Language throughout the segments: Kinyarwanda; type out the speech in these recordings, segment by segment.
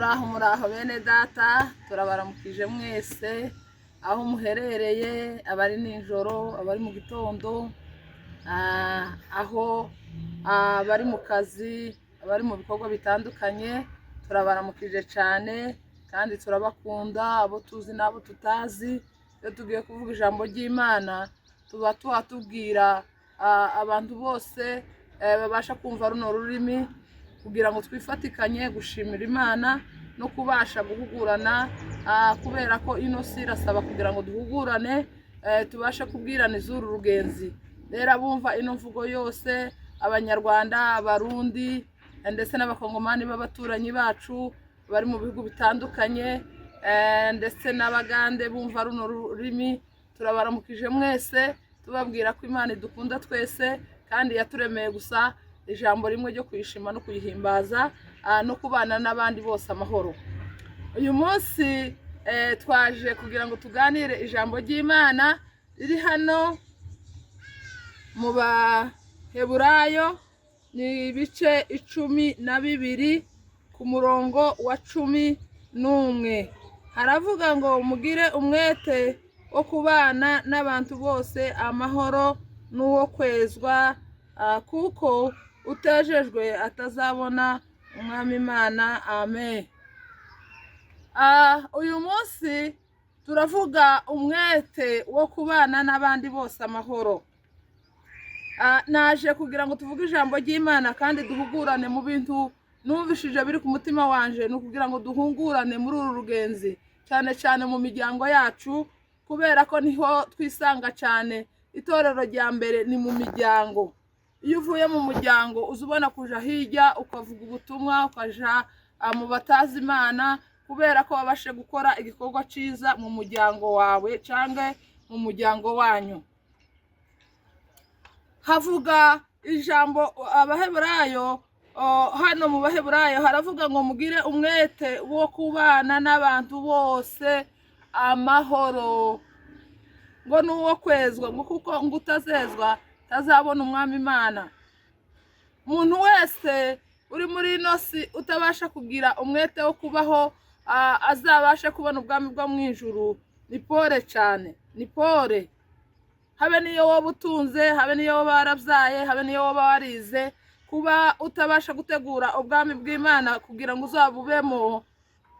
Muraho, muraho bene data, turabaramukije mwese aho muherereye, abari nijoro, abari mu gitondo, aho abari mu kazi, abari mu bikorwa bitandukanye, turabaramukije cyane kandi turabakunda, abo tuzi n'abo tutazi. Iyo tugiye kuvuga ijambo ry'Imana tuba tuhatubwira abantu bose babasha kumva runo rurimi, kugira ngo twifatikanye gushimira Imana no kubasha guhugurana, kubera ko ino si irasaba kugira ngo duhugurane, tubashe kubwirana izuru rugenzi. Rero abumva ino mvugo yose, Abanyarwanda, Abarundi ndetse n'Abakongomani b'abaturanyi bacu bari mu bihugu bitandukanye, ndetse n'Abagande bumva runo rurimi, turabaramukije mwese, tubabwira ko Imana idukunda twese kandi yaturemeye gusa ijambo rimwe ryo kuyishima no kuyihimbaza, no kubana n'abandi bose amahoro. Uyu munsi twaje kugira ngo tuganire ijambo ry'Imana riri hano mu Baheburayo, ni ibice 12 ku murongo wa 11. Haravuga ngo mugire umwete wo kubana n'abantu bose amahoro n'uwo kwezwa, kuko utejejwe atazabona Umwami Imana. Amen. Uyu munsi turavuga umwete wo kubana n'abandi bose amahoro. Naje kugira ngo tuvuge ijambo ry'Imana kandi duhugurane mu bintu numvishije biri ku mutima wanje, ni ukugira ngo duhungurane muri uru rugenzi, cyane cyane mu miryango yacu, kubera ko niho twisanga cyane. Itorero rya mbere ni mu miryango. Iyo uvuye mu muryango uza ubona kuja hirya ukavuga ubutumwa, ukaja mu batazi Imana, kubera ko wabashe gukora igikorwa cyiza mu muryango wawe cyangwa mu muryango wanyu. Havuga ijambo Abaheburayo, hano mu Baheburayo haravuga ngo mugire umwete wo kubana n'abantu bose amahoro, ngo n'uwo kwezwa, ngo kuko ngo utazezwa tazabona Umwami Imana. Umuntu wese uri muri ino si utabasha kugira umwete wo kubaho, azabashe kubona ubwami bwo mu ijuru, ni pole cyane, ni pole. Habe n'iyo woba utunze, habe n'iyo woba warabyaye, habe n'iyo woba warize, kuba utabasha gutegura ubwami bw'Imana kugira ngo uzabubemo,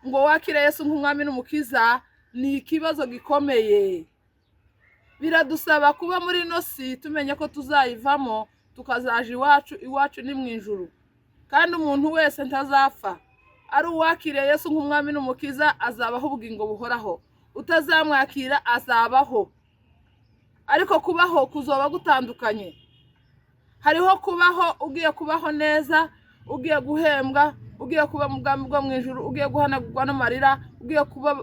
ngo wakire Yesu nk'umwami n'umukiza, ni ikibazo gikomeye. Biradusaba kuba muri ino si tumenye ko tuzayivamo tukazaja iwacu. Iwacu ni mu ijuru, kandi umuntu wese ntazapfa. Ari uwakiriye Yesu nk'umwami n'umukiza azabaho ubugingo buhoraho, utazamwakira azabaho, ariko kubaho kuzoba gutandukanye. Hariho kubaho ugiye kubaho neza, ugiye guhembwa, ugiye kuba mu bwami bwo mu ijuru, ugiye guhanagurwa n'amarira, ugiye kuba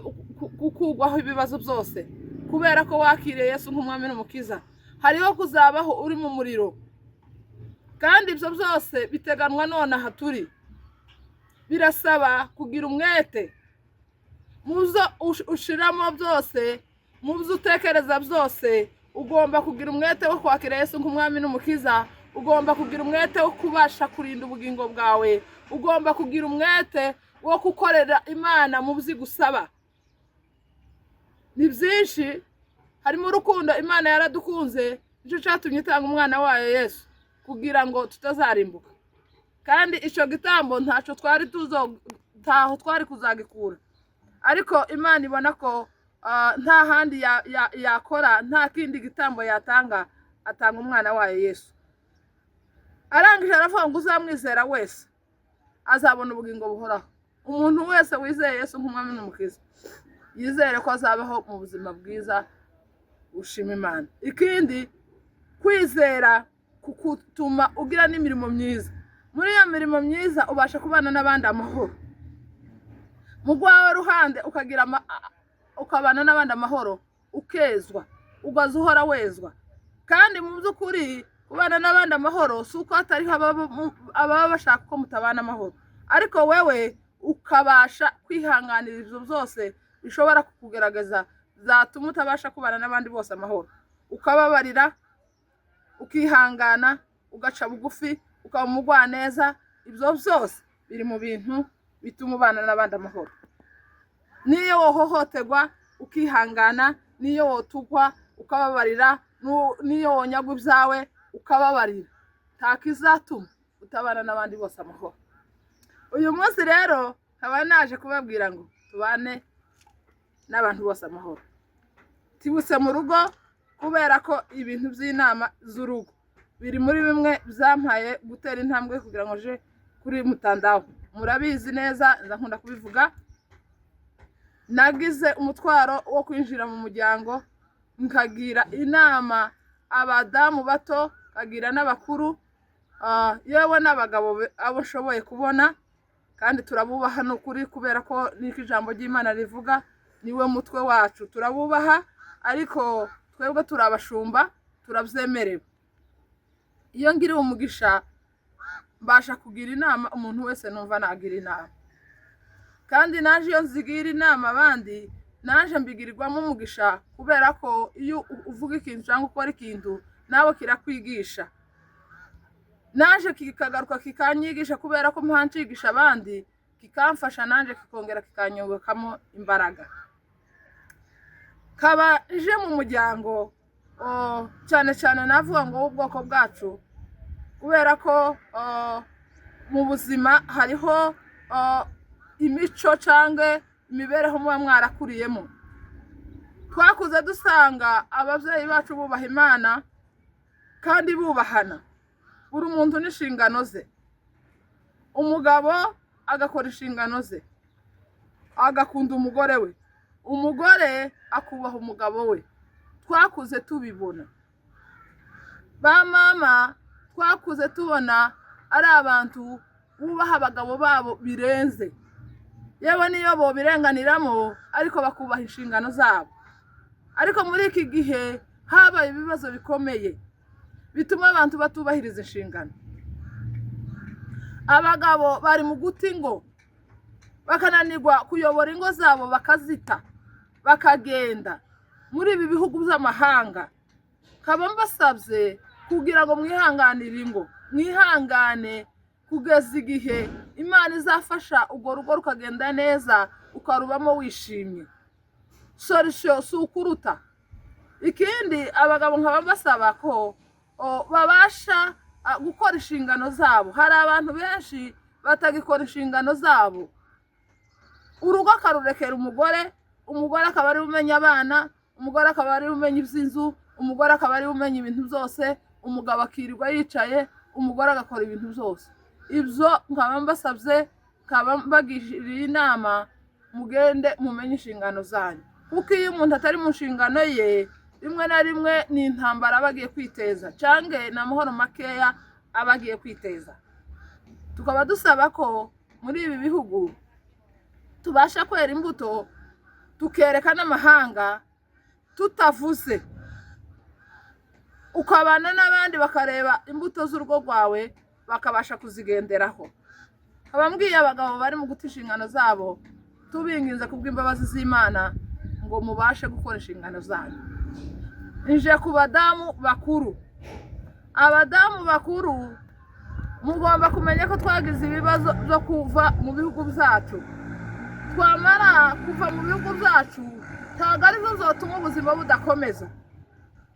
gukugwaho ibibazo byose kubera ko wakiriye Yesu nk'umwami n'umukiza. Hariho kuzabaho uri mu muriro, kandi ibyo byose biteganwa nonaha turi. Birasaba kugira umwete mu byo ushiramo byose, mu byo utekereza byose. Ugomba kugira umwete wo kwakira Yesu nk'umwami n'umukiza, ugomba kugira umwete wo kubasha kurinda ubugingo bwawe, ugomba kugira umwete wo gukorera Imana mu byo igusaba. Ni byinshi, harimo urukundo. Imana yaradukunze, nicyo cyatumye itanga umwana wayo Yesu kugira ngo tutazarimbuka. Kandi icyo gitambo ntacyo twari tuzo, ntaho twari kuzagikura, ariko Imana ibona ko nta handi yakora, nta kindi gitambo yatanga, atanga umwana wayo Yesu. Arangije aravuga ngo uzamwizera wese azabona ubugingo buhoraho. Umuntu wese wizeye Yesu nk'umwami n'umukiza yizere ko azabaho mu buzima bwiza bushima Imana. Ikindi, kwizera kukutuma ugira n'imirimo myiza. Muri iyo mirimo myiza ubasha kubana n'abandi amahoro, mu rwawe ruhande ukagira ukabana n'abandi amahoro, ukezwa, ugaza uhora wezwa. Kandi mu by'ukuri kubana n'abandi amahoro si uko hatariho ababa bashaka ko mutabana amahoro, ariko wewe ukabasha kwihanganira ibyo byose bishobora kukugerageza zatuma utabasha kubana n'abandi bose amahoro, ukababarira, ukihangana, ugaca bugufi, ukaba umugwaneza. Ibyo byose biri mu bintu Bituma ubana n'abandi amahoro. Niyo wohohoterwa ukihangana, niyo wotukwa ukababarira, niyo wonyagwa ibyawe ukababarira, nta kizatuma utabana n'abandi bose amahoro. Uyu munsi rero nkaba naje kubabwira ngo tubane n'abantu bose amahoro. Tibutse mu rugo kubera ko ibintu by'inama z'urugo biri muri bimwe byampaye gutera intambwe kugira ngo nje kuri mutandao. Murabizi neza, ndakunda kubivuga. Nagize umutwaro wo kwinjira mu muryango, nkagira inama abadamu bato, nkagira n'abakuru, yewe n'abagabo abo nshoboye kubona, kandi turabubaha ni ukuri, kubera ko niko ijambo ry'Imana rivuga, niwe mutwe wacu, turabubaha. Ariko twebwe turi abashumba, turabyemerewe. Iyo ngiriwe umugisha mbasha kugira inama umuntu wese numva nagira inama, kandi naje iyo nzigira inama abandi, naje mbigirirwamo umugisha, kubera ko iyo uvuga ikintu cyangwa ukora ikintu nawe kirakwigisha. Naje kikagaruka kikanyigisha, kubera ko mpanshigisha abandi, kikamfasha naje kikongera kikanyungukamo imbaraga. Kaba nje mu muryango, cyane cyane navuga ngo w'ubwoko bwacu, kubera ko mu buzima hariho imico cyangwa imibereho muba mwarakuriyemo. Twakuze dusanga ababyeyi bacu bubaha Imana kandi bubahana, buri muntu n'inshingano ze. Umugabo agakora inshingano ze, agakunda umugore we, umugore akubaha umugabo we. Twakuze tubibona. Ba mama twakuze tubona ari abantu bubaha abagabo babo birenze, yewe niyo bobirenganiramo ariko bakubaha inshingano zabo. Ariko muri iki gihe habaye ibibazo bikomeye bituma abantu batubahiriza inshingano. Abagabo bari mu guta ingo, bakananirwa kuyobora ingo zabo, bakazita bakagenda muri ibi bihugu by'amahanga. Nkaba mbasabye kugira ngo mwihanganire ingo, mwihangane kugeza igihe Imana izafasha urwo rugo rukagenda neza, ukarubamo wishimye. Solution si ukuruta. Ikindi, abagabo nkaba mbasaba ko babasha gukora inshingano zabo. Hari abantu benshi batagikora inshingano zabo, urugo akarurekera umugore, umugore akaba ari umenya abana, umugore akaba ari umenya iby'inzu, umugore akaba ari umenya ibintu byose, umugabo akirirwa yicaye, umugore agakora ibintu byose. Ibyo nkaba mbasabye, nkaba mbagiriye inama, mugende mumenye inshingano zanyu, kuko iyo umuntu atari mu nshingano ye, rimwe na rimwe ni intambara aba agiye kwiteza, cyangwa ni amahoro makeya aba agiye kwiteza. Tukaba dusaba ko muri ibi bihugu tubasha kwera imbuto, tukereka n'amahanga tutavuze, ukabana n'abandi bakareba imbuto z'urugo rwawe bakabasha kuzigenderaho. Abambwiye abagabo bari mu guta inshingano zabo, tubinginze kubw'imbabazi z'Imana ngo mubashe gukora inshingano zanyu. Nje ku badamu bakuru. Abadamu bakuru mugomba kumenya ko twagize ibibazo byo kuva mu bihugu byacu. Twamara kuva mu bihugu byacu, ntabwo arizo zotuma ubuzima budakomeza,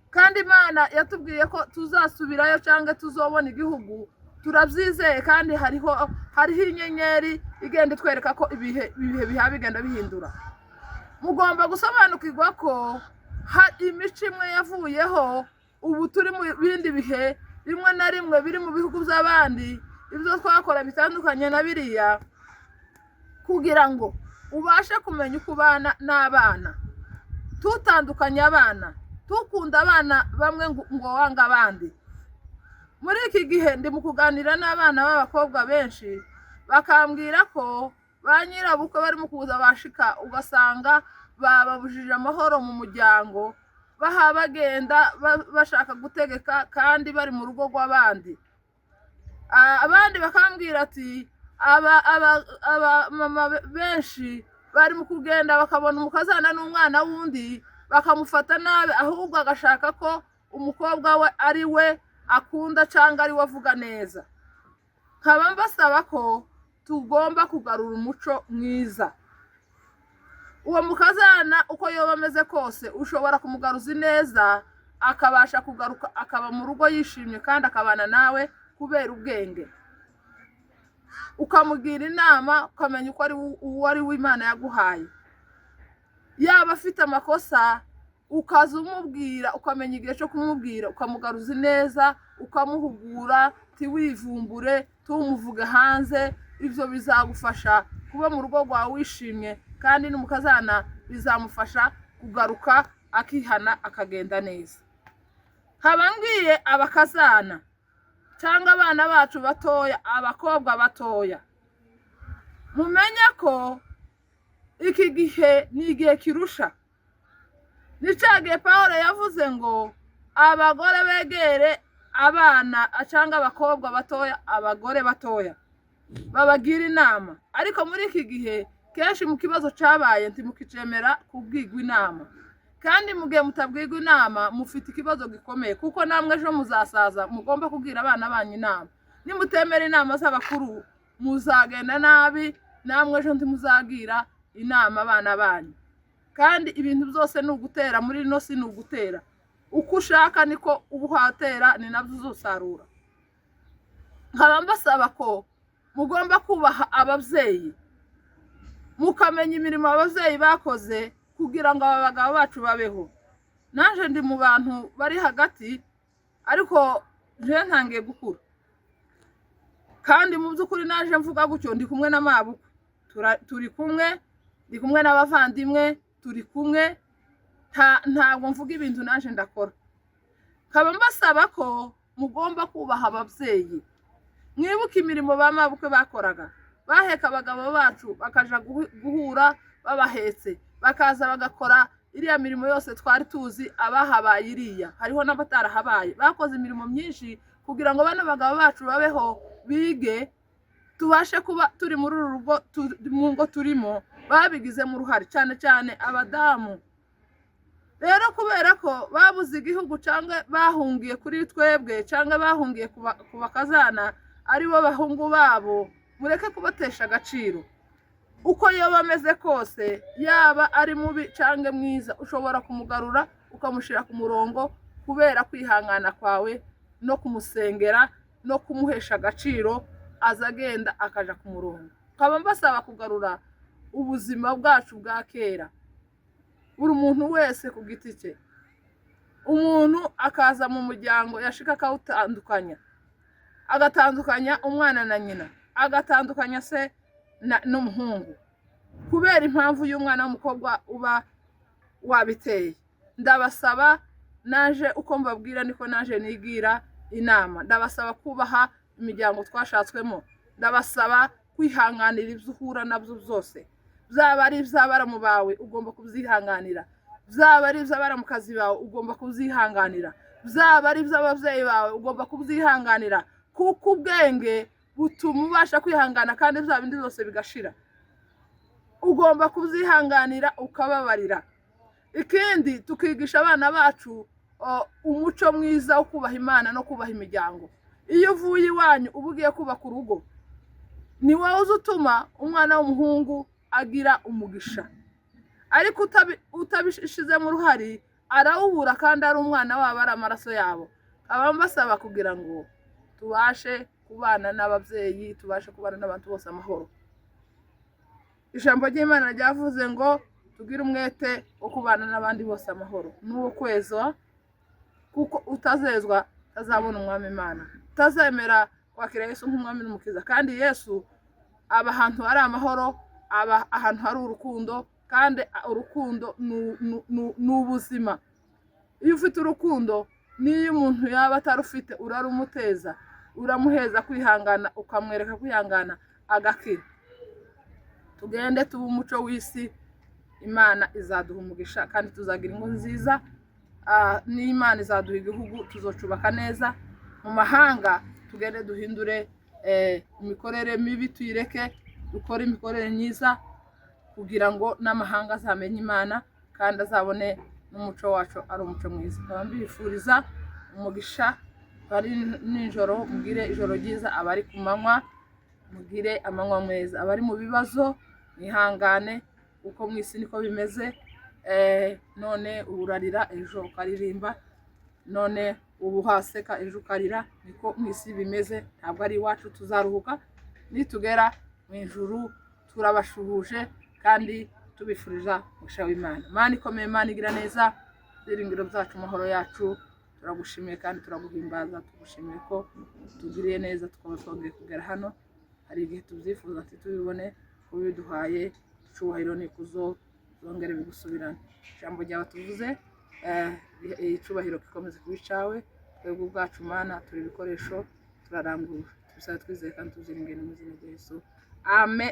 kandi Imana yatubwiye ko tuzasubirayo cyangwa tuzobona igihugu, turabyizeye. Kandi hariho inyenyeri igenda itwereka ko ibihe biha bigenda bihindura. Mugomba gusobanukirwa ko imico imwe yavuyeho, ubu turi mu bindi bihe, rimwe na rimwe biri mu bihugu by'abandi, ibyo twakora bitandukanye na biriya. Kugira ngo ubashe kumenya uko ubana n'abana, tutandukanye abana, tukunda abana bamwe ngo wange abandi. Muri iki gihe ndi mu kuganira n'abana b'abakobwa benshi, bakambwira ko ba nyirabukwe barimo kuza bashika, ugasanga bababujije amahoro mu muryango, baha bagenda bashaka gutegeka kandi bari mu rugo rw'abandi. Abandi bakambwira ati aba mama benshi bari mu kugenda bakabona umukazana n'umwana w'undi bakamufata nabi, ahubwo agashaka ko umukobwa we ari we akunda cyangwa ari we avuga neza. Nkaba mbasaba ko Tugomba kugarura umuco mwiza. Uwo mukazana uko yoba ameze kose, ushobora kumugaruza ineza, akabasha kugaruka akaba mu rugo yishimye kandi akabana nawe kubera ubwenge. Ukamugira inama, ukamenya uko ari uwo ari we Imana yaguhaye. Yaba afite amakosa, ukaza umubwira, ukamenya igihe cyo kumubwira, ukamugaruza ineza, ukamuhugura, ntiwivumbure, tumuvuge hanze. Ibyo bizagufasha kuba mu rugo rwawe wishimye, kandi n'umukazana bizamufasha kugaruka akihana akagenda neza. Nkaba ngiye abakazana cyangwa abana bacu batoya, abakobwa batoya, mumenye ko iki gihe ni igihe kirusha. Ni cya gihe Paul yavuze ngo abagore begere abana cyangwa abakobwa batoya, abagore batoya babagira inama. Ariko muri iki gihe kenshi mu kibazo cyabaye ntimukicemera kubwigwa inama, kandi mu gihe mutabwirwa inama mufite ikibazo gikomeye, kuko namwe ejo muzasaza mugomba kubwira abana banyu inama. Nimutemera inama z'abakuru muzagenda nabi, namwe ejo ntimuzagira inama abana banyu. Kandi ibintu byose ni ugutera muri ino si, ni ugutera uko ushaka niko uba uhatera, ni nabyo uzusarura. Nkaba mbasaba ko mugomba kubaha ababyeyi, mukamenya imirimo ababyeyi bakoze kugira ngo aba bagabo bacu babeho. Nanjye ndi mu bantu bari hagati, ariko njyewe ntangiye gukura, kandi mu by'ukuri naje mvuga gutyo, ndi kumwe na mabukwe, turi kumwe, ndi kumwe n'abavandimwe, turi kumwe. Ntabwo mvuga ibintu naje ndakora. Nkaba mbasaba ko mugomba kubaha ababyeyi, mwibuke imirimo ba mabukwe bakoraga, baheka abagabo bacu bakaja guhura babahetse, bakaza bagakora iriya mirimo yose twari tuzi. Abahabaye iriya, hariho n'abatarahabaye, bakoze imirimo myinshi kugira ngo bano bagabo bacu babeho, bige, tubashe kuba turi muri uru rugo, mu ngo turimo. Babigizemo uruhare cyane cyane abadamu. Rero kubera ko babuze igihugu cyangwa bahungiye kuri twebwe cyangwa bahungiye ku bakazana ari bo bahungu babo, mureke kubatesha agaciro. Uko yaba ameze kose, yaba ari mubi cyangwa mwiza, ushobora kumugarura ukamushyira ku murongo kubera kwihangana kwawe no kumusengera no kumuhesha agaciro, aza agenda akaja ku murongo. Nkaba mbasaba kugarura ubuzima bwacu bwa kera, buri muntu wese ku giti cye. Umuntu akaza mu muryango yashika akawutandukanya, agatandukanya umwana na nyina, agatandukanya se n'umuhungu kubera impamvu y'umwana w'umukobwa uba wabiteye. Ndabasaba, naje uko mbabwira niko naje nigira inama. Ndabasaba kubaha imiryango twashatswemo, ndabasaba kwihanganira ibyo uhura nabyo byose, byaba ari iby'abaramu bawe ugomba kubyihanganira, byaba ari iby'abaramukazi bawe ugomba kubyihanganira, byaba ari iby'ababyeyi bawe ugomba kubyihanganira, kuko ubwenge butuma ubasha kwihangana kandi bya bindi byose bigashira. Ugomba kubyihanganira ukababarira. Ikindi, tukigisha abana bacu umuco mwiza wo kubaha Imana no kubaha imiryango. Iyo uvuye iwanyu uba ugiye kubaka urugo, ni wowe uzi utuma umwana w'umuhungu agira umugisha, ariko utabishizemo uruhare arawubura, kandi ari umwana wabo, ari amaraso yabo. Nkaba mbasaba kugira ngo tubashe kubana n'ababyeyi, tubashe kubana n'abantu bose amahoro. Ijambo ry'Imana ryavuze ngo tugire umwete wo kubana n'abandi bose amahoro, n'uwo kwezwa, kuko utazezwa atazabona umwami Imana, utazemera kwakira Yesu nk'umwami n'umukiza. Kandi Yesu aba ahantu hari amahoro, aba ahantu hari urukundo, kandi urukundo ni ubuzima. Iyo ufite urukundo, n'iyo umuntu yaba atarufite urarumuteza, uramuheza kwihangana, ukamwereka kwihangana agakira. Tugende tube umuco w'isi, Imana izaduha umugisha kandi tuzagira ingo nziza. N'Imana izaduha igihugu, tuzocubaka neza mu mahanga. Tugende duhindure imikorere mibi tuyireke, dukore imikorere myiza kugira ngo n'amahanga azamenye Imana kandi azabone n'umuco wacu ari umuco mwiza. Nkaba mbifuriza umugisha. Bari nijoro mugire ijoro ryiza, abari ku manywa Mugire amanywa meza. Abari mu bibazo mwihangane, kuko mu isi niko bimeze. None ubu urarira, ejo ukaririmba, none ubu uhaseka, ejo ukarira. Niko mu isi bimeze, ntabwo ari iwacu. Tuzaruhuka nitugera mu ijuru. Turabashuhuje kandi tubifuriza umugisha w'Imana. Mana ikomeye, Mana igira neza, ibyiringiro byacu, amahoro yacu, turagushimiye kandi turaguhimbaza. Tugushimiye ko tugiriye neza tukaba twongeye kugera hano. Hari igihe tubyifuza ntitubibone, kuba biduhaye icyubahiro n'ikuzo zongere bigusubirane. Ijambo ryawe tuvuze, icyubahiro gikomeze kuba icyawe. Twebwe ubwacu Mana turi ibikoresho, turarangurura. Tubisaba twizeye kandi tubyiringiye mu izina rya Yesu, amen.